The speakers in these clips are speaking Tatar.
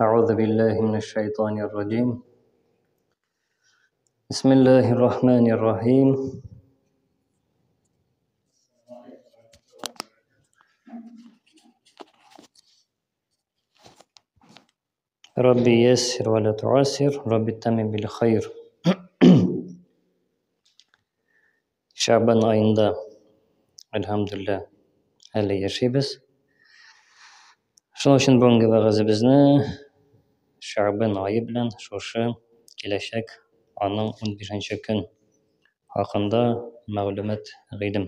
أعوذ بالله من الشيطان الرجيم. بسم الله الرحمن الرحيم. ربي يسر ولا تعسر، ربي تمم بالخير. Шәгъбан аенда, әлхәмдүлилләһ, әле яшибез. Шуның өчен бүгенге вәгазебезне Шәгъбан ае белән шушы киләчәк аның 15 көн хакында мәгълүмат гыйлем.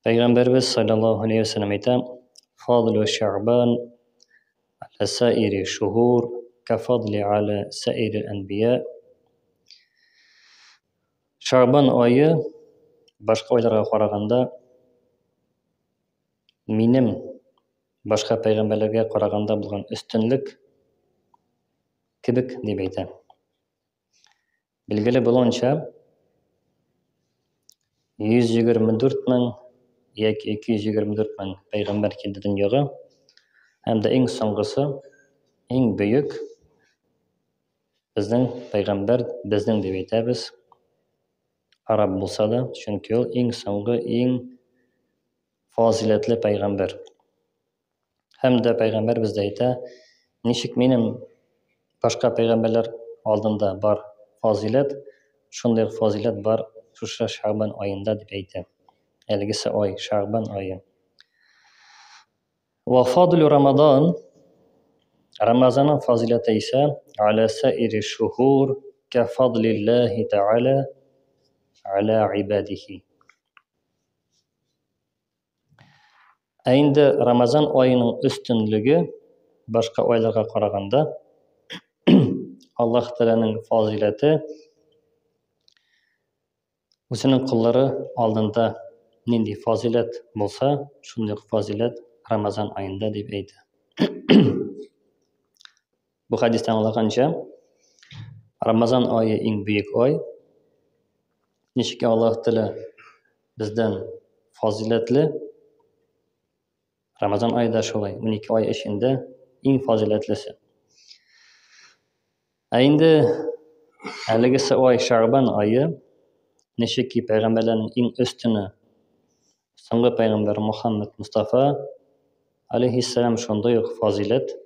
Пәйгамбәрбез саллаллаһу алейһи ва сәлләм әйтә: "Фадлу Шәгъбан аля саири шухур кафадли аля саири анбия". Шәгъбан ае башка айларга караганда минем башка пәйгамбәрләргә караганда булган өстенлек кебек дип әйтә. Билгеле булуынча, 124 мең яки 224 мең пәйгамбәр килде дөньяга. Һәм дә иң соңгысы, иң бөек безнең пәйгамбәр, безнең дип әйтәбез, араб булса да, чөнки ул иң соңгы, иң фазиләтле пәйгамбәр. Һәм дә пәйгамбәр бездә әйтә, ничек минем башка пәйгамбәрләр алдында бар фазиләт, шундый ук фазиләт бар шушы Шәгъбан аенда дип әйтә. Әлегесе ай, Шәгъбан ае. Ва фадлю Рамадан, Рамазанның фазиләте исә аля саири шухур ка фадлиллаһи тааля аля ибадихи. Ә инде Рамазан аеның өстенлеге башка айларга караганда Аллаһ Тәгаләнең фазиләте үзенең коллары алдында нинди фазиләт булса, шундый ук фазиләт Рамазан аенда дип әйтә. Бу хәдистән аңлаганча, Рамазан ае иң бөек ай. Ничек Аллаһ Тәгалә бездән фазиләтле Рамазан ае да шулай, 12 ай эчендә иң фазиләтлесе. Ә инде әлегесе ай Шәгъбан ае, ничек ки пәйгамбәрләрнең иң өстене соңгы пәйгамбәр Мухаммад Мустафа алейхиссалам, шундый ук фазиләт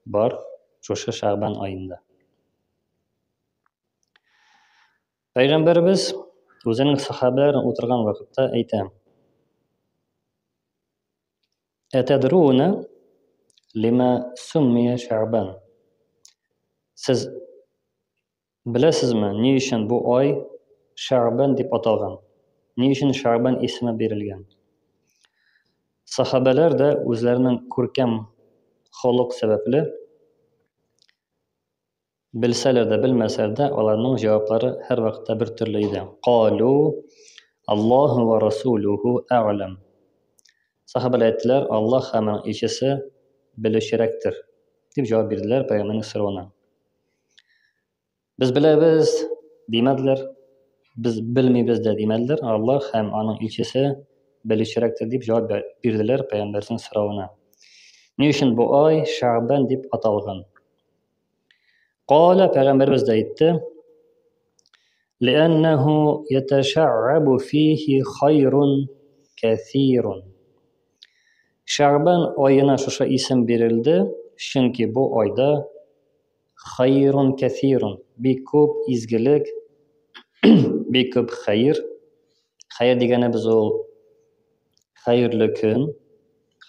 бар шушы Шәгъбан аенда. Пәйгамбәребез үзенең сахабәләрен утырган вакытта әйтә: "Әтәдруна лима суммия Шәгъбан?" Сез беләсезме, ни өчен бу ай Шәгъбан дип аталган? Ни өчен Шәгъбан исеме бирелгән? Сахабәләр дә үзләренең күркәм холык сәбәпле Белсәләр дә, белмәсәләр дә, аларның җаваплары һәрвакытта бер төрле иде. Калу Аллаһу ва расулуху әгълам. Сахабалар әйттеләр, Аллаһ һәм аның илчесе белүчерәктер, дип җавап бирделәр пәйгамбәрнең соравына. Без беләбез, димәделәр, без белмибез дә димәделәр, Аллаһ һәм аның илчесе белүчерәктер дип җавап бирделәр пәйгамбәрнең соравына. Ни өчен бу ай Шәгъбан дип аталган? Кала пәйгамбәребез дә әйтте: "Лианнаху яташа'абу фихи хайрун кәсирун". Шәгъбан аена шушы исем бирелде, чөнки бу айда хайрун кәсирун, бик күп изгелек, бик күп хәер. Хәер дигәнебез ул хәерле көн,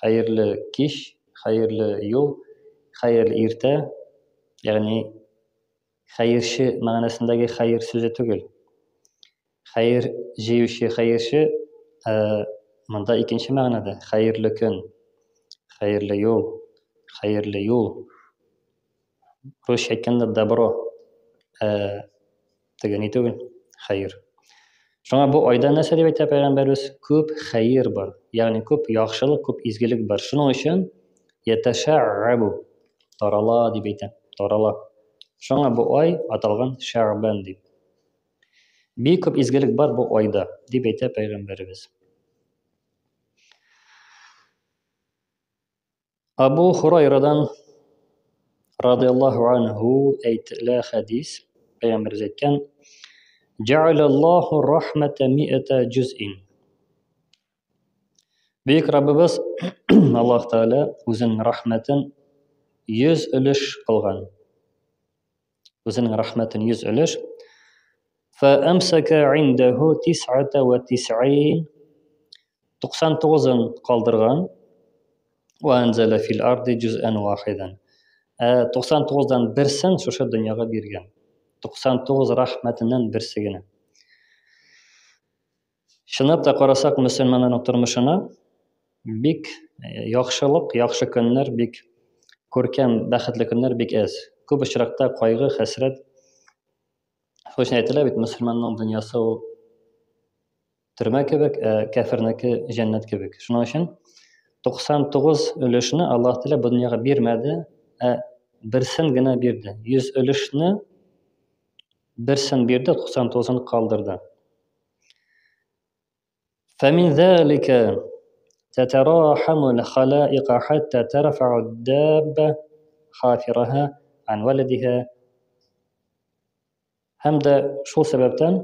хәерле кич, хәерле юл, хәерле иртә, ягъни хәерче мәгънәсендәге хәер сүзе түгел. Хәер җыючы хәерче, ә монда икенче мәгънәдә хәерле көн, хәерле юл, хәерле юл. Русча әйткәндә добро, ә теге ни түгел, хәер. Шуңа бу айда нәрсә дип әйтә пәйгамбәрбез? Күп хәер бар, ягъни күп яхшылык, күп изгелек бар. Шуның өчен яташа'абу тарала дип әйтә, тарала. Шуңа бу ай аталган Шәгъбан дип. Бик күп изгелек бар бу айда, дип әйтә пәйгамбәребез. Абу Хурайрадан радиаллаһу анһу әйтелә хәдис, пәйгамбәребез әйткән: "Җәгъәләллаһу рахмата ми'ата җуз'ин". Бөек Раббыбыз Аллаһ Тәгалә үзенең рәхмәтен 100 өлеш кылган. Үзенең рәхмәтен 100 өлеш. Фәәмсәкә индәһу тис'ата ва тис'ин. 99-ын калдырган. Ва анзала фил арди җуз'ан вахидан. Ә 99-дан берсен шушы дөньяга биргән. 99 рәхмәтеннән берсе генә. Чынлап та карасак, мөселманнарның тормышына бик э, яхшылык, яхшы көннәр, бик күркәм, бәхетле көннәр бик әз. Күп очракта кайгы, хәсрәт. Шул өчен әйтелә бит, мөселманның дөньясы ул төрмә кебек, ә кәфернеке җәннәт кебек. Шуның өчен 99 өлешне Аллаһ Тәгалә бу дөньяга бирмәде, ә берсен генә бирде. 100 өлешне берсен бирде, 99-ын калдырды. فمن ذلك تتراحم الخلائق حتى ترفع الدابة حافرها عن ولدها һәм дә шул сәбәптән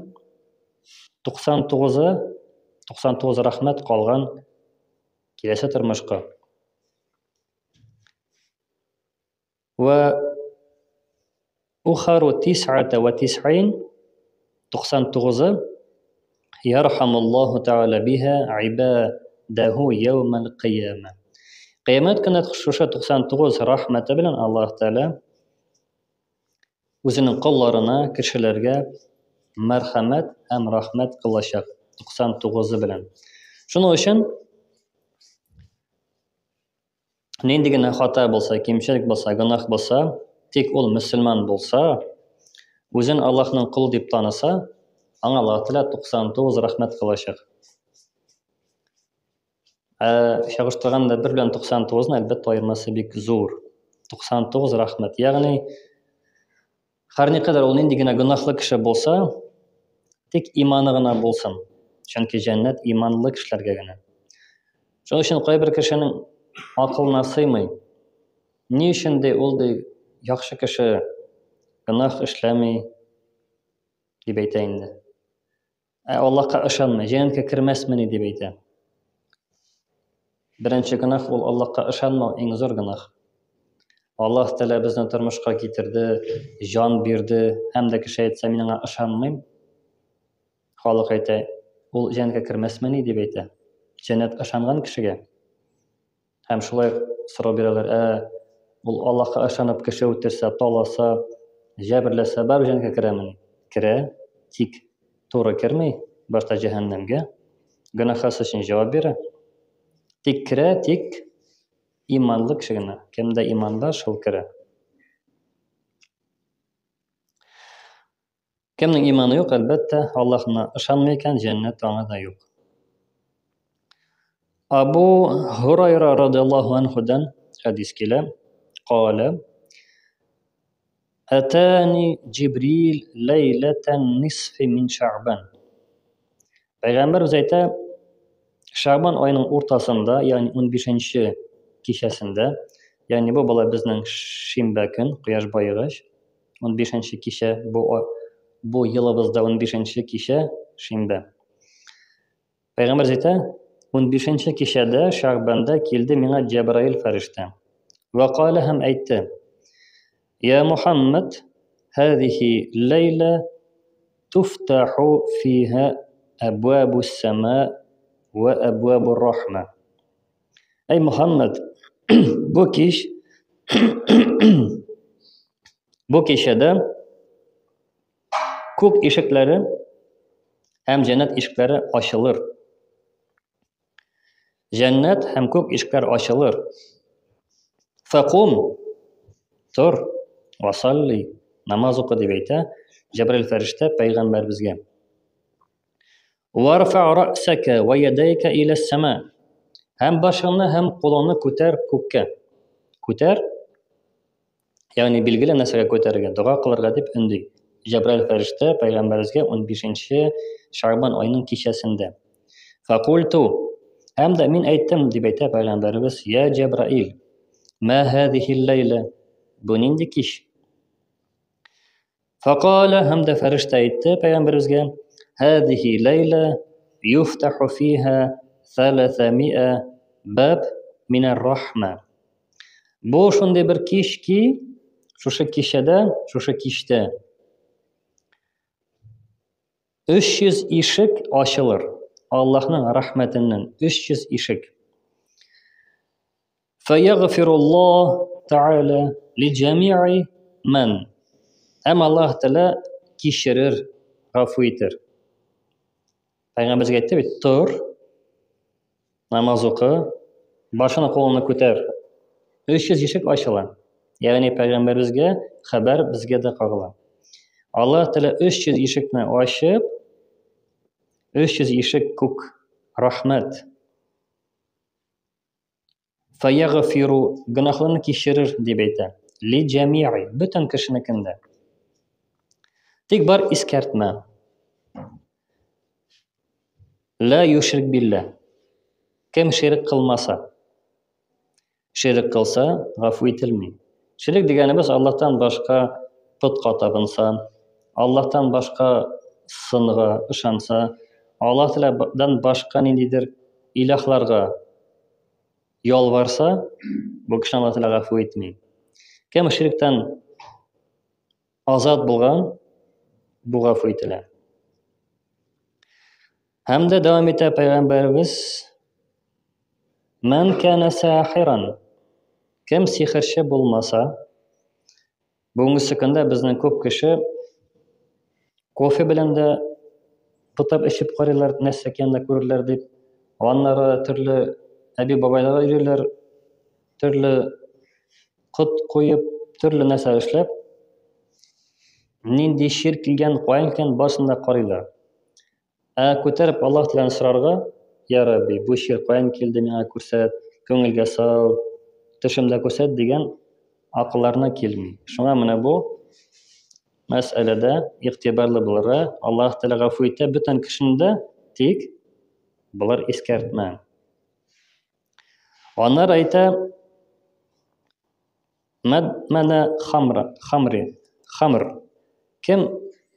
99-ы 99 рәхмәт калган киләсе тормышка. Вә ухару тис'ата вә тис'ин 99-ы ярхамуллаһу тәгалә биһа гыйбадаһу яумал кыяма. Кыямәт көне шушы 99 рәхмәте белән Аллаһ Тәгалә үзенең колларына, кешеләргә мәрхәмәт һәм рәхмәт кылачак 99-ы белән. Шуның өчен Нинди генә хата булса, кимчелек булса, гөнаһ булса, тик ул мөселман булса, үзен Аллаһның колы дип таныса, аңа Аллаһ Тәгалә 99 рәхмәт кылачак. Ә чагыштырганда 1 белән 99-ны, әлбәттә, аермасы бик зур. 99 рәхмәт. Ягъни Һәр никадәр ул нинди генә гөнаһлы кеше булса, тик иманы гына булсын. Чөнки җәннәт иманлы кешеләргә генә. Шуның өчен кайбер кешенең акылына сыймый. Ни өчен ди ул ди яхшы кеше гөнаһ эшләми дип әйтә инде. Ә Аллаһка ышанмый, җәннәткә кермәсмени дип әйтә. Беренче гөнаһ ул Аллаһка ышанмау, иң зур гөнаһ. Аллаһ Тәгалә безне тормышка китерде, җан бирде, һәм дә кеше әйтсә, мин аңа ышанмыйм. Халык әйтә, ул җәннәткә кермәсмени дип әйтә. Җәннәт ышанган кешегә. Һәм шулай сорау бирәләр, ә ул Аллаһка ышанып кеше үтерсә, таласа, җәберләсә, барыбер җәннәткә керәмени? Керә, тик туры керми, башта җәһәннәмгә, гөнаһасы өчен җавап бирә. Тик керә, тик иманлы кеше генә. Кемдә иман бар, шул керә. Кемнең иманы юк, әлбәттә, Аллаһына ышанмый икән, җәннәт аңа да юк. Абу Һурайра радиаллаһу анхудан хәдис килә. Калә Атани Җибрил ләйләтән нисфи мин Шәгъбан. Пәйгамбәрбез әйтә, Шәгъбан аеның уртасында, ягъни 15-нче кичәсендә, ягъни бу була безнең шимбә көн, кояш баегач, 15-нче кичә бу бу елыбызда 15-нче кичә шимбә. Пәйгамбәр әйтә, 15-нче кичәдә Шәгъбанда килде миңа Җәбраил фәрештә. Вә калә һәм әйтте: Я Мухаммад, һәзихи ләйлә туфтаху фиһа әбвабу сама вә әбвабу рахма. Әй Мухаммад, бу кич бу кичәдә күк ишекләре һәм җәннәт ишекләре ачылыр. Җәннәт һәм күк ишекләр ачылыр. Факум тор васалли намаз укы дип әйтә Җәбраил фәрештә пәйгамбәребезгә. Варфа рәсәкә ва ядайка иля сама. Һәм башыңны һәм кулыңны күтәр күккә. Күтәр Ягъни билгеле нәрсәгә күтәрергә, дога кылырга дип өнди. Җәбраил фәрештә пәйгамбәребезгә 15-нче Шәгъбан аеның кичәсендә. Факульту һәм дә мин әйттем, дип әйтә пәйгамбәребез, я Җәбраил, Мә һәзихил ләйлә? Бу нинди кич? Фәкалә һәм дә фәрештә әйтте пәйгамбәребезгә, һәзихи ләйлә юфтаху фиһа саласамиа баб минәр рахма. Бу шундый бер кич ки, шушы кичәдә, шушы кичтә 300 ишек ачылыр. Аллаһның рәхмәтеннән 300 ишек. Фәягъфируллаһ Тәгалә ли җәми'i мән. Һәм Аллаһ Тәгалә кичерер, гафу итер. Пәйгамбәргә әйтте бит, тор, намаз укы, башына кулыңны күтәр. 300 ишек ачыла. Ягъни пәйгамбәребезгә хәбәр безгә дә кагыла. Аллаһ Тәгалә 300 ишекне ачып, 300 ишек күк рәхмәт. Фәягъфиру гөнаһларны кичерер дип әйтә. Ли җәми'i бөтен кешенекен дә. Тик бар искәртмә. Ла юшрик билла. Кем ширк кылмаса, ширк кылса, гафу ителми. Ширк дигәнебез Аллаһтан башка путка табынса, Аллаһтан башка сынга ышанса, Аллаһ Тәгаләдән башка ниндидер илаһларга ялварса, бу кешене Аллаһ Тәгалә гафу итми. Кем ширктән азат булган, бу гафу ителә. Һәм дә дәвам итә пәйгамбәребез Мән кәнә сахиран Кем сихерче булмаса, Бүгенге көндә безнең күп кеше кофе белән дә бутап эчеп карыйлар, нәрсә икәнен дә күрерләр дип. Аннары төрле әби-бабайларга йөриләр, төрле кот куеп, төрле нәрсә эшләп, нинди чир килгән, каян килгән, барысын да карыйлар. Ә күтәреп Аллаһ Тәгаләдән сорарга, Я Рабби, бу чир каян килде, миңа күрсәт, күңелгә сал, төшемдә күрсәт дигән акылларына килми. Шуңа менә бу мәсьәләдә игътибарлы булырга, Аллаһ Тәгалә гафу итә бөтен кешене дә, тик болар искәртмә. Аннары әйтә, Мәдмәнә хамра, хамри, хамр. Кем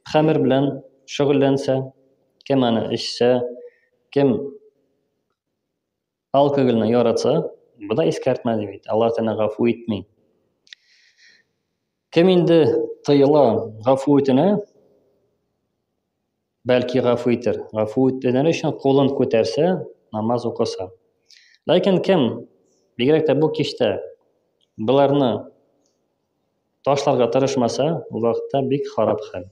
хәмер белән шөгыльләнсә, кем аны эчсә, кем алкогольне яратса, бу да искәртмә дип әйтә. Аллаһ Тәгалә гафу итми. Кем инде тыела, гафу үтенә, бәлки гафу итер. Гафу үтенер өчен кулын күтәрсә, намаз укыса. Ләкин кем, бигрәк тә бу кичтә, боларны ташларга тырышмаса, ул вакытта бик харап хәл.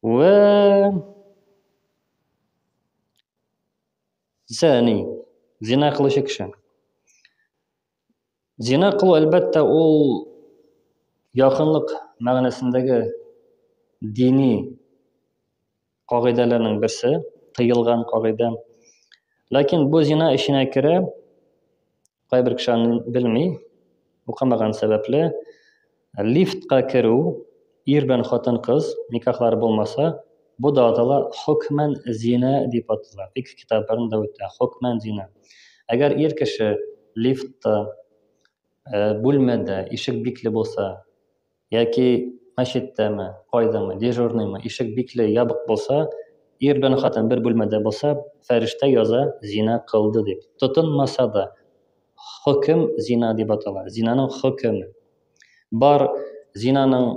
Вә зәни, зина кылучы кеше. Зина кылу, әлбәттә, ул якынлык мәгънәсендәге дини кагыйдәләрнең берсе, тыелган кагыйдә. Ләкин бу зина эченә керә, кайбер кеше аны белми, укымаган сәбәпле, лифтка керү, ир белән хатын-кыз никахлары булмаса, бу да атала хокмән зина дип атала. Фикх китапларында үтә, хокмән зина. Әгәр ир кеше лифтта, э, бүлмәдә ишек бикле булса, яки мәчеттәме, кайдамы, дежурныймы, ишек бикле, ябык булса, ир белән хатын бер бүлмәдә булса, фәрештә яза зина кылды дип. Тотынмаса да, хөкем зина дип атала. Зинаның хөкеме. Бар зинаның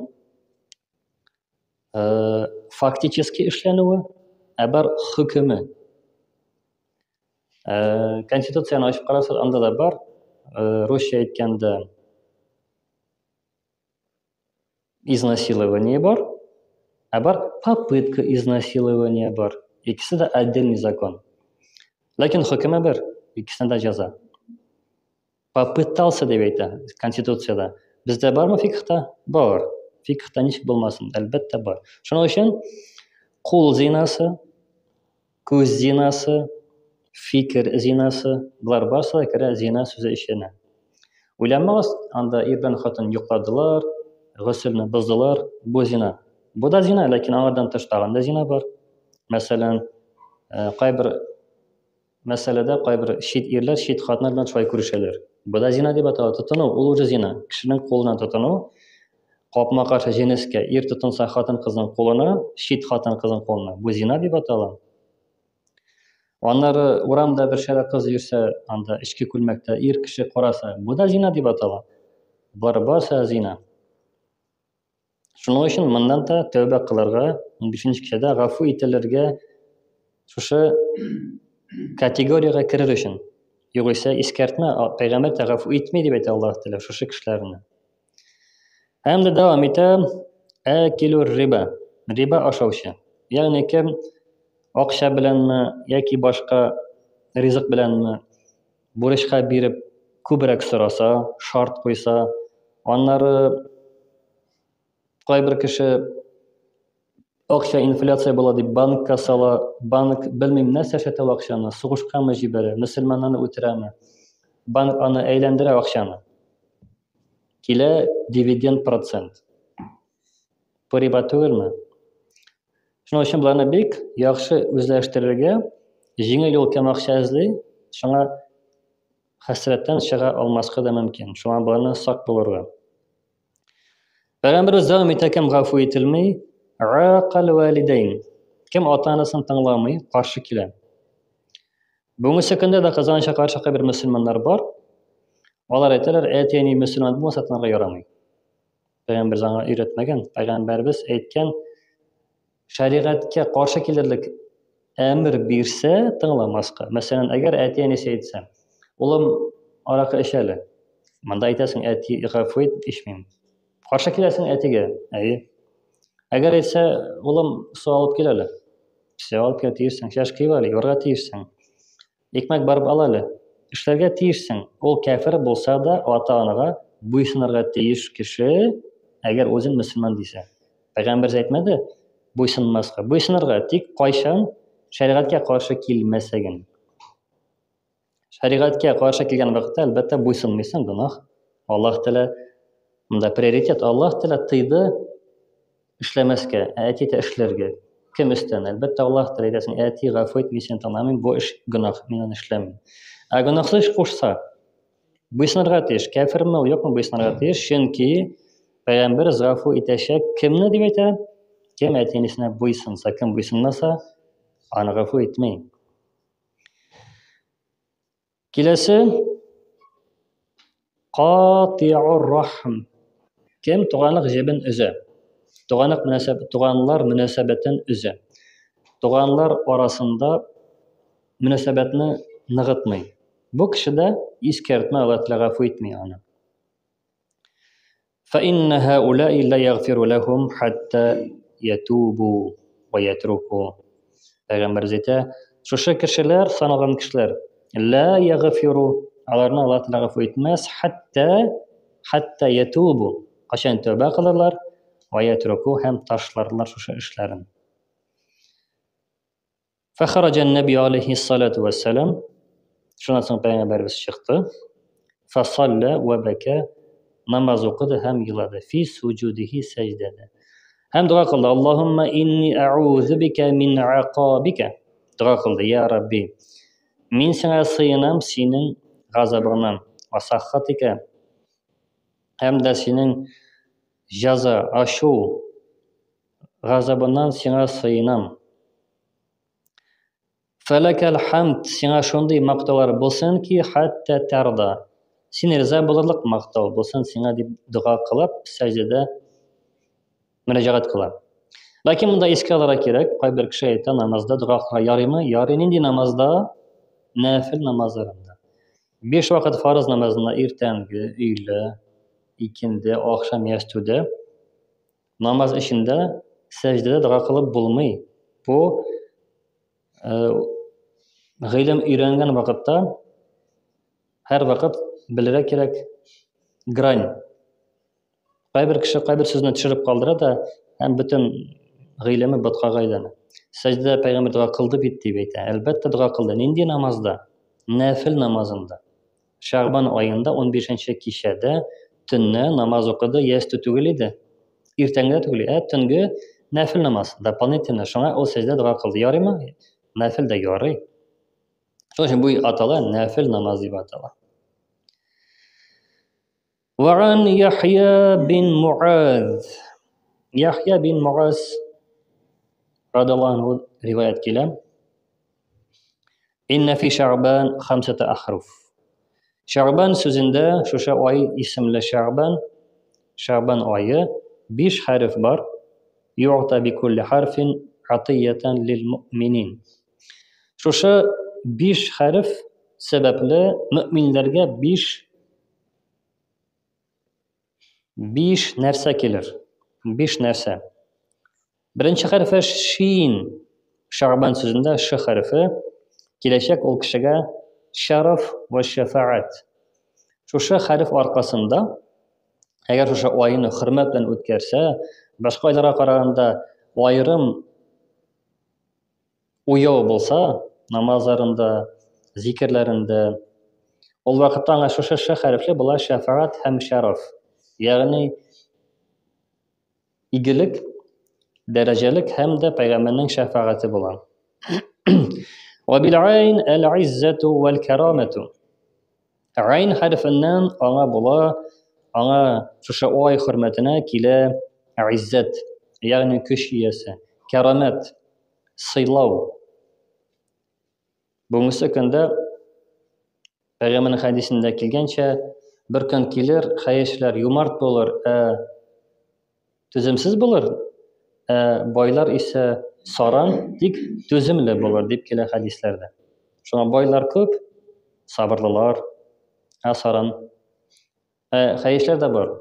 э, фактически эшләнүе, ә бар хөкеме. Э, Конституцияне ачып карасак, анда да бар. Э, русча әйткәндә изнасилование бар, ә бар попытка изнасилования бар. Икесе дә отдельный закон. Ләкин хөкеме бер, икесенә дә җәза. Попытался дип әйтә Конституциядә. Бездә бармы фикхта? Бар. Фикхта ничек булмасын? Әлбәттә бар. Шуның өчен кул зинасы, күз зинасы, фикер зинасы, болар барысы да керә зина сүзе эченә. Уйламагыз, анда ир белән хатын йокладылар, гөселне боздылар, бу зина. Бу да зина, ләкин аңардан тыш тагын да зина бар. Мәсәлән, э, кайбер мәсьәләдә кайбер чит ирләр чит хатыннар белән шулай күрешәләр. Бу да зина дип атала. Тотыну, ул уже зина. Кешенең кулына тотыну, капма-каршы җенескә ир тотынса хатын-кызның кулына, чит хатын-кызның кулына, бу зина дип атала. Аннары урамда бер шәрә кыз йөрсә, анда эчке күлмәктә ир кеше караса, бу да зина дип атала. Болар барысы зина. Шуның өчен моннан да тәүбә кылырга, 15 кичәдә гафу ителергә шушы категориягә керер өчен. Югыйсә искәртмә, пәйгамбәр дә гафу итми дип әйтә Аллаһ Тәгалә шушы кешеләрне. Һәм дә дәвам итә, әкилүр риба, риба ашаучы. Ягъни кем акча беләнме яки башка ризык беләнме бурычка биреп күбрәк сораса, шарт куйса, аннары кайбер кеше акча инфляция була дип банкка сала, банк белмим нәрсә эшләтә ул акчаны, сугышкамы җибәрә, мөселманнарны үтерәме, банк аны әйләндерә акчаны. Килә дивиденд процент. Бу риба түгелме? Шуның өчен боларны бик яхшы үзләштерергә, җиңел юл кем акча эзли, шуңа хәсрәттән чыга алмаска да мөмкин. Шуңа боларны сак булырга. Пәйгамбәребез дәвам итә, кем гафу ителми, ракал валидейн. Кем ата-анасын тыңламый, каршы килә. Бүгенге көндә дә кызганычка каршы кайбер мөселманнар бар. Алар әйтәләр, әти-әни мөселман булмаса тыңларга ярамый. Пәйгамбер аңа өйрәтмәгән. Пәйгамбәрбез әйткән, шәригатькә каршы килерлек әмер бирсә, тыңламаска. Мәсәлән, әгәр әти-әнисе әйтсә, улым, аракы эч әле. Монда әйтәсең, әти, гафу ит, эчмим. Каршы киләсең әтигә, әйе. Әгәр әйтсә, улым, су алып кил әле. Су алып кил тиешсең, чәшке юып әле, юарга тиешсең. Икмәк барып ал әле. Эшләргә тиешсең. Ул кәфер булса да, ата-анага буйсынырга тиеш кеше, әгәр үзен мөселман дисә. Пәйгамбер әйтмәде, буйсынмаска. Буйсынырга, тик кайчан шәригатькә каршы килмәсә генә. Шәригатькә каршы килгән вакытта, әлбәттә, буйсынмыйсың, гөнаһ. Аллаһ Тәгалә монда приоритет. Аллаһ Тәгалә тыйды эшләмәскә, ә әти әйтә эшләргә. Кем өстен? Әлбәттә, Аллаһ Тәгалә әйтәсең, әти, гафу ит, мин сине тыңламыйм, бу эш гөнаһ, мин аны эшләмим. Ә гөнаһлы эш кушса, буйсынырга тиеш. Кәферме ул, юкмы, буйсынырга тиеш, чөнки пәйгамбер гафу итәчәк кемне дип әйтә? Кем әти-әнисенә буйсынса, кем буйсынмаса, аны гафу итми. Киләсе катиур рахм. Кем туганлык җебен өзә? Туганлык мөнәсәб, туганлар мөнәсәбәтен өзә. Туганлар арасында мөнәсәбәтне ныгытмый. Бу кеше дә искәртмә Аллаһ Тәгалә гафу итми аны. فإن هؤلاء لا يغفر لهم حتى يتوبوا ويتركوا. Пәйгамбәребез әйтә, шушы кешеләр, саналган кешеләр, ла ягфиру, аларны Аллаһ Тәгалә гафу итмәс, хәтта хәтта ятубу, кайчан тәүбә кылырлар, ва ятруку һәм ташларлар шушы эшләрен. Фәхараҗа нәби алейхиссалату вәссәлам. Шуннан соң пәйгамбәребез чыкты. Фасалла вә бәкә намаз укыды һәм елады. Фи суҗудихи сәҗдәдә. Һәм дога кылды. Аллаһумма инни аузу бика мин акабика. Дога кылды. Я Рабби, мин сиңа сыенам синең газабыңнан. Ва сахатика. Һәм дә синең җаза, ачу газабыннан сиңа сыенам. Фәләкәл хамд, сиңа шундый мактаулар булсын ки, хәтта тарда. Син риза булырлык мактау булсын сиңа дип дога кылып, сәҗдәдә мөрәҗәгать кыла. Ләкин монда искә алырга кирәк, кайбер кеше әйтә, намазда дога кылырга ярыймы? Ярый, нинди намазда? Нәфил намазларында. Биш вакыт фарыз намазында иртәнге, өйлә, икенде, ахшам, ястүдә Намаз эчендә сәҗдәдә дога кылып булмый. Бу гыйлем өйрәнгән вакытта һәрвакыт белергә кирәк грань. Кайбер кеше кайбер сүзне төшереп калдыра да һәм бөтен гыйлеме боткага әйләнә. Сәҗдәдә пәйгамбәр дога кылды бит дип әйтә. Әлбәттә дога кылды. Нинди намазда? Нәфил намазында. Шәгъбан аенда 15 кичәдә төнне намаз укыды, ястү түгел иде. Иртәнге дә түгел, ә төнге нәфил намаз, дополнительно. Шуңа ул сәҗдә дога кылды. Ярыймы? Нәфил дә ярый. Шуның өчен бу атала нәфил намаз дип атала. Вәган Яхья бин Муаз. Яхья бин Муаз радаллаһу анһу риваять килә. Инна фи Шәгъбан хамсата ахруф. Шәгъбан сүзендә шушы ай исемле Шәгъбан, Шәгъбан ае биш хәреф бар. Югта би кулли харфин атиятан лил муъминин. Шушы биш хәреф сәбәпле мөэминнәргә биш биш нәрсә килер. Биш нәрсә. Беренче хәрефе шин. Шагбан сүзендә ш хәрефе киләчәк ул кешегә шараф ва шәфәгать. Шушы хәреф аркасында әгәр шушы айны хөрмәт белән үткәрсә, башка айларга караганда аерым уяу булса, намазларында, зикерләрендә, ул вакытта аңа шушы ш хәрефле була шәфәгать һәм шәрәф. Ягъни игелек, дәрәҗәлек һәм дә пәйгамбәрнең шәфәгате була. Ва бил айн әл-иззату вәл карамату. Гайн хәрефеннән аңа була, аңа шушы ай хөрмәтенә килә гыйззәт, ягъни көч иясе, кәрамәт, сыйлау. Бүгенге көндә пәйгамбәрнең хәдисендә килгәнчә, бер көн килер, хәерчеләр юмарт булыр, ә түземсез булыр, ә байлар исә саран, тик түземле булыр дип килә хәдисләрдә. Шуңа байлар күп, сабырлылар, ә саран. Ә хәешләр дә бар.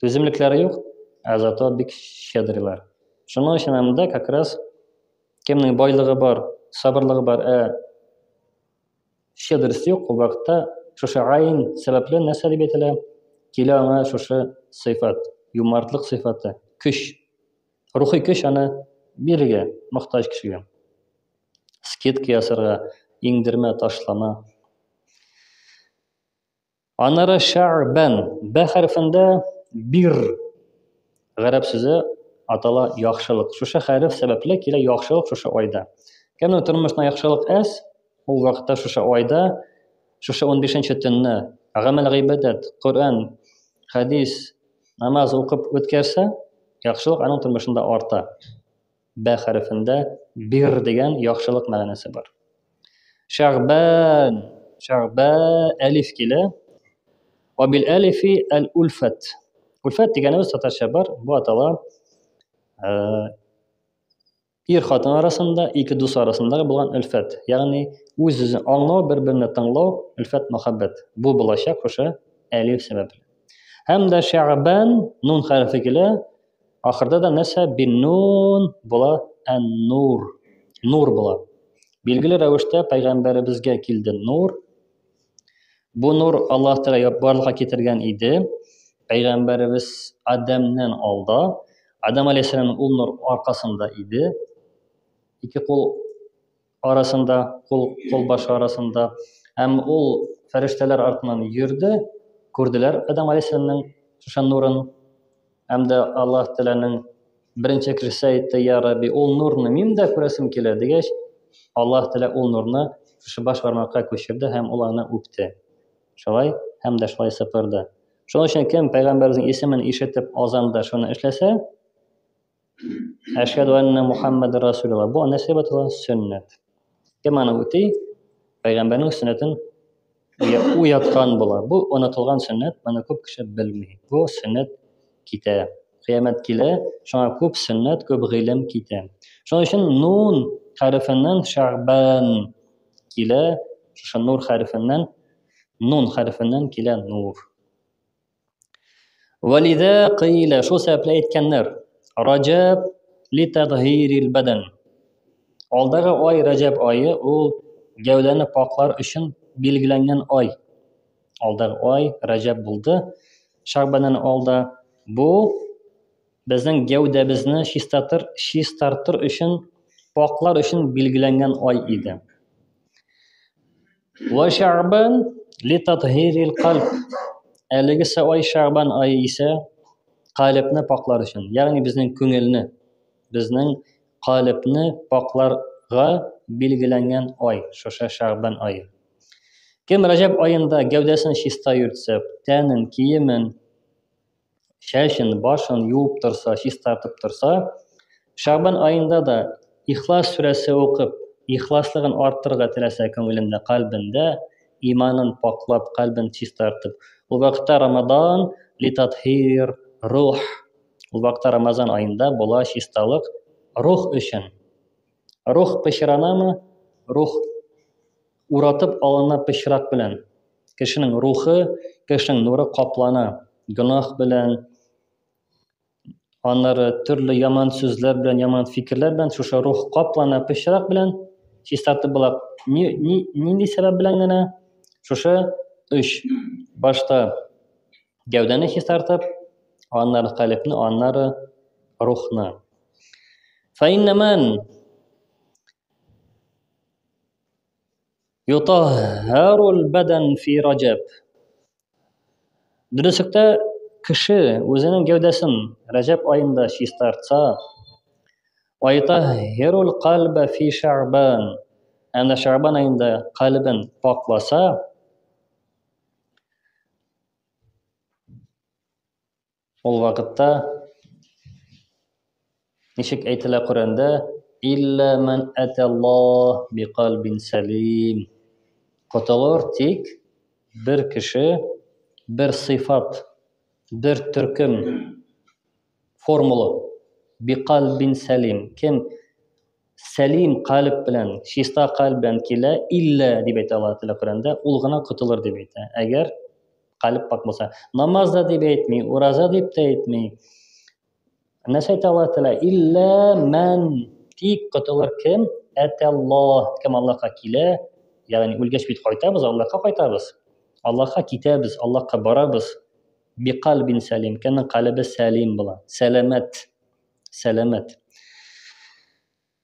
Түземлекләре юк, ә зато бик щедрыйлар. Шуның өчен монда как раз кемнең байлыгы бар, сабырлыгы бар, ә щедрость юк, ул вакытта шушы айн сәбәпле нәрсә дип әйтелә? Килә аңа шушы сыйфат, юмартлык сыйфаты, көч. Рухи көч аны бирергә мохтаҗ кешегә. Скидка ясарга, иңдермә, ташлама. Аннары шәгъбән, бә хәрефендә бир гарәп сүзе атала яхшылык. Шушы хәреф сәбәпле килә яхшылык шушы айда. Кемнең тормышына яхшылык әз, ул вакытта шушы айда, шушы 15 төнне гамәл гыйбадәт, Коръән, хәдис, намаз укып үткәрсә, яхшылык аның тормышында арта. Бә хәрефендә бир дигән яхшылык мәгънәсе бар. Шәгъбән, шәгъбә әлиф килә. Ва бил әлифи әл ульфәт. Ульфәт дигәнебез татарча бар, бу атала э, ир хатын арасында, ике дус арасындагы булган өлфәт. Ягъни үз-үзен аңлау, бер-берне тыңлау, өлфәт мәхәббәт. Бу булачак шушы әлиф сәбәпле. Һәм дә шәгъбән нун хәрефе килә. Ахырда да нәрсә? Бин-нун була, ән-нур. Нур була. Билгеле рәвештә пәйгамбәребезгә килде нур. Бу нур Аллаһ Тәгалә барлыкка китергән иде. Пәйгамбәребез Адәмнән алда. Адәм алейһиссәламның ул нур аркасында иде. Ике кул арасында, кул кул башы арасында. Һәм ул фәрештәләр артыннан йөрде, күрделәр Адәм алейһиссәламның шушы нурын. Һәм дә Аллаһ Тәгаләнең беренче кешесе әйтте, Я Рабби, ул нурны мин дә күрәсем килә, дигәч, Аллаһ Тәгалә ул нурны шушы баш бармакка күчерде һәм ул аны үпте. Шулай һәм дә шулай сыпырды. Шуның өчен кем пәйгамбәребезнең исемен ишетеп азанда шуны эшләсә, Әшһәду әннә Мухаммад Расулуллаһ. Бу нәрсә дип атала? Сөннәт. Кем аны үти, пәйгамбәрнең сөннәтен уяткан була. Бу онытылган сөннәт, моны күп кеше белми. Бу сөннәт китә. Кыямәт килә, шуңа күп сөннәт, күп гыйлем китә. Шуның өчен нун хәрефеннән шәгъбан килә, шушы нур хәрефеннән, нун хәрефеннән килә нур. Валидә кыйлә, шул сәбәпле әйткәннәр. Раҗәб ли тадһирил бәдән. Алдагы ай Раҗәб ае ул гәүдәне паклар өчен билгеләнгән ай. Алдагы ай Раҗәб булды. Шагбаннан алда бу безнең гәүдәбезне чистартыр, чистартыр өчен, паклар өчен билгеләнгән ай иде. Ва шәгъбан ли татһирил кальб. Әлегесе ай шәгъбан ае исә калебне паклар өчен, ягъни безнең күңелне, безнең калебне пакларга. га билгеләнгән ай, шушы Шәгъбан ае. Кем Рәҗәб аенда гәүдәсен чиста йөртсә, тәнен, киемен, чәчен, башын юып торса, чистартып торса, Шәгъбан аенда да Ихлас сүрәсе укып, ихласлыгын арттырырга теләсә күңелендә, кальбендә, иманын паклап, кальбен чистартып, ул вакытта Рамадан литатхир рух. Ул вакытта Рамазан аенда була чисталык рух өчен. Рух пычранамы? Рух уратып алына пычрак белән. Кешенең рухы, кешенең нуры каплана гөнаһ белән, аннары төрле яман сүзләр белән, яман фикерләр белән шушы рух каплана пычрак белән, чистартып була. Ни, ни, нинди сәбәп белән генә? Шушы өч. Башта гәүдәне чистартып, аннары калебне, аннары рухны. Фәиннә мән Ютаһһарул бәдән фи Раҗәб. Дөреслектә кеше үзенең гәүдәсен Раҗәб аенда чистартса, ва ютаһһирул кальбә фи Шәгъбан. Һәм дә Шәгъбан аенда кальбен пакласа, Ул вакытта ничек әйтелә Коръәндә? Илля ман аталлаһ биқалбин сәлим. Котылыр тик бер кеше, бер сыйфат, бер төркем формула биқалбин сәлим. Кем сәлим калб белән, чиста калб белән килә, илля дип әйтә Аллаһ Тәгалә Коръәндә, ул гына котылыр дип әйтә. Әгәр Калеб пак булса. Намаз да дип әйтми, ураза дип тә әйтми. Нәрсә әйтә Аллаһ Тәгалә? Илля мән тик котылыр кем? Әтәллаһ. Кем Аллаһка килә? Ягъни үлгәч бит кайтабыз, Аллаһка кайтабыз. Аллаһка китәбез, Аллаһка барабыз. Биқалбин сәлим. Кемнең калебе сәлим була? Сәламәт. Сәламәт.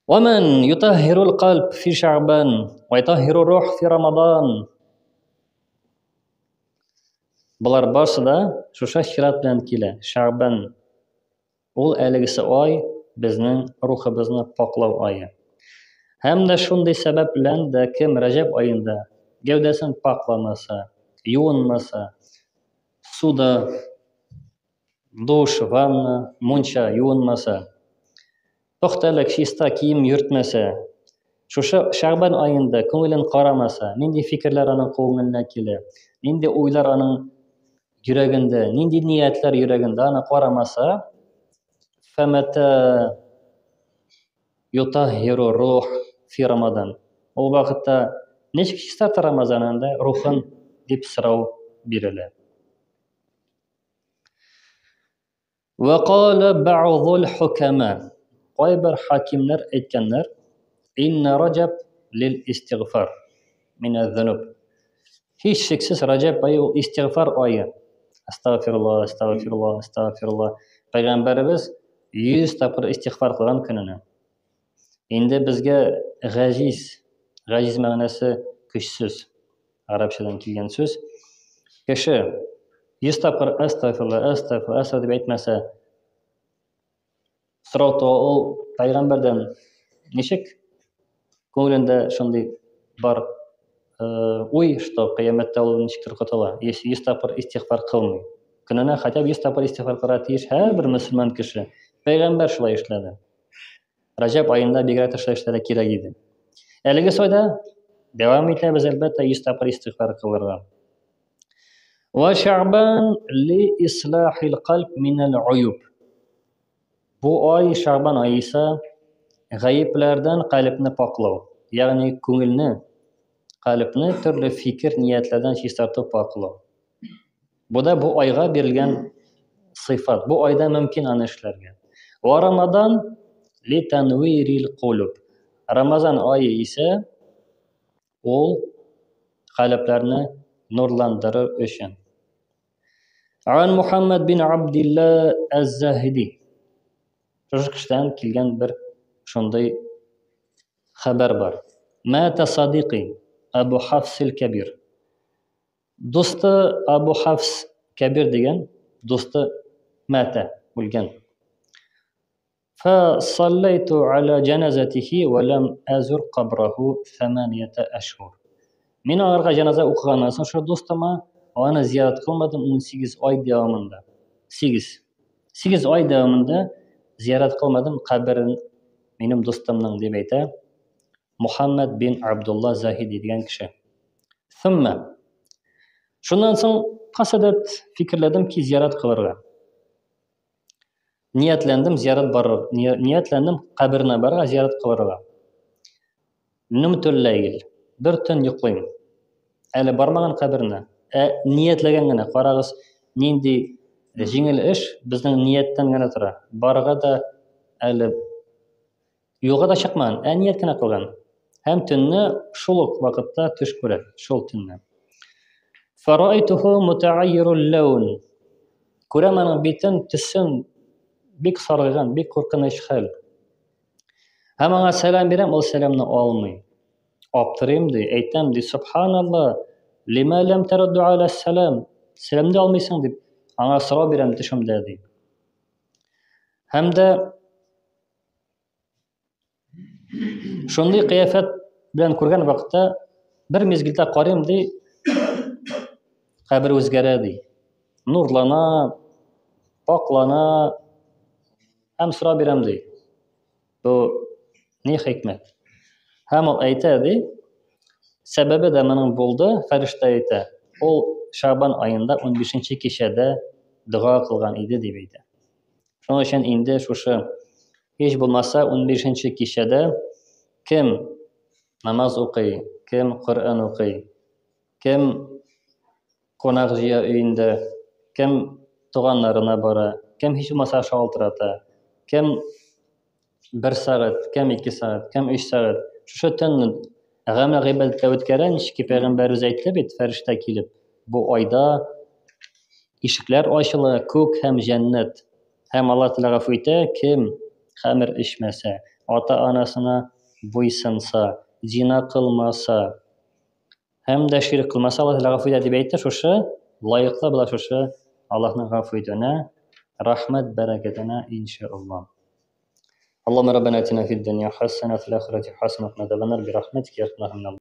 Вәмән ютаһирул кальб фи шәгъбан ва ютаһиру рух фи рамадан. Болар барсы да шушы чират белән килә. Шәгъбан ул әлегесе ай безнең рухыбызны паклау ае. Һәм дә шундый сәбәп белән дә кем Рәҗәб аенда гәүдәсен пакламаса, юынмаса, суда душ, ванна, мунча юынмаса, пөхтәлек, чиста кием йөртмәсә, шушы Шәгъбан аенда күңелен карамаса, нинди фикерләр аның күңеленә килә, нинди уйлар аның йөрәгендә, нинди ниятләр йөрәгендә, аны карамаса, фәмәтә ютаһиру рух фи Рамадан. Ул вакытта ничек чистарта Рамазан анда рухын дип сорау бирелә. Вәкалә бәгъзул хукама. Кайбер хакимнәр әйткәннәр, Инна Раҗаб лил истигъфар минәз-зунуб. Һичшиксез Раҗаб ае ул истигъфар ае. Астагфирулла, астагфирулла, астагфирулла. Пәйгамбәребез 100 тапкыр истигъфар кылган көненә. Инде безгә гаҗиз, гаҗиз мәгънәсе көчсез, гарәпчәдән килгән сүз. Кеше 100 тапкыр әстәгъфирулла, әстәгъфирулла, әстәгъфирулла дип әйтмәсә, сорау туа ул пәйгамбәрдән ничек күңелендә шундый бар уй, что кыямәттә ул ничектер котыла, если 100 тапкыр истигъфар кылмый. Көненә хотя бы 100 тапкыр истигъфар кылырга тиеш һәрбер мөселман кеше. Пәйгамбәр шулай эшләде. Раҗәб аенда бигрәк тә шулай эшләргә кирәк иде. Әлеге сойда дәвам итәбез, әлбәттә, 100 тапкыр истигъфар кылырга. Ва шәгъбан ли ислахил кальб минәл уюб. Бу ай Шәгъбан ае исә гаепләрдән калебне паклау, ягъни күңелне, калебне төрле фикер, ниятләрдән чистарту, паклау. Бу да бу айга бирелгән сыйфат. Бу айда мөмкин аны эшләргә. Ва Рамадан ли танвирил кулуб. Рамазан ае исә ул калебләрне нурландырыр өчен. Ан Мухаммад бин Абдилла әз-Заһиди. Шушы кешедән килгән бер шундый хәбәр бар. Мата садиқи Абу Хафс кәбир. Дусты Абу Хафс Кәбир дигән дусты мата үлгән. فصليت على جنازته ولم أزر قبره 8 أشهر. Мин аңарга җеназа укыганнан соң шул дустыма аны зиярат кылмадым 18 ай дәвамында. 8 ай дәвамында зиярат кылмадым каберен минем дустымның, дип әйтә Мухаммад бин Абдулла Заһиди дигән кеше. ثم шуннан соң قصدت фикерләдем ки зиярат кылырга. Ниятләндем зиярат барыр, ниятләндем каберенә барырга, зиярат кылырга. نمت الليل, бер төн йоклыйм. Әле бармаган каберенә, ә ниятләгән генә. Карагыз, нинди җиңел эш безнең нияттән генә тора. Барырга да әле юлга да чыкмаган, ә ният кенә кылган. Һәм төнне шул ук вакытта төш күрә, шул төнне. فرأيته متغير اللون. Күрәм аның битен, төсен бик саргайган, бик куркыныч хәл. Һәм аңа сәлам бирәм, ул сәламны алмый. Аптырыйм ди, әйтәм ди: "Субханалла, لم لم ترد على السلام?" Сәламне алмыйсың дип, аңа сорау бирәм төшемдә ди. Һәм дә шундый кыяфәт белән күргән вакытта бер мизгелдә карыйм ди, кабер үзгәрә ди. Нурлана, паклана һәм сорау бирәм ди. Бу ни хикмәт? Һәм ул әйтә ди, сәбәбе дә моның булды, фәрештә әйтә. Ул Шабан аенда 15 кичәдә дога кылган иде дип әйтә. Шуның өчен инде шушы һич булмаса 15 кичәдә кем намаз укый, кем Коръән укый, кем кунак җыя өендә, кем туганнарына бара, кем һич булмаса шалтырата, кем бер сәгать, кем 2 сәгать, кем 3 сәгать. Шушы төнне гамәл гыйбадәткә үткәрә, ничек пәйгамбәребез әйтте бит, фәрештә килеп, бу айда ишекләр ачыла, күк һәм җәннәт. Һәм Аллаһ Тәгалә гафу итә, кем хәмер эчмәсә, ата-анасына буйсынса, зина кылмаса, һәм дә ширк кылмаса, Аллаһ Тәгалә гафу итә дип әйтте. Шушы лаеклы була шушы Аллаһның гафу итүенә, рәхмәт бәрәкәтенә, иншаллаһ. اللهم ربنا اتنا في الدنيا حسنه وفي الاخره حسنه وقنا عذاب النار برحمتك يا ارحم الراحمين.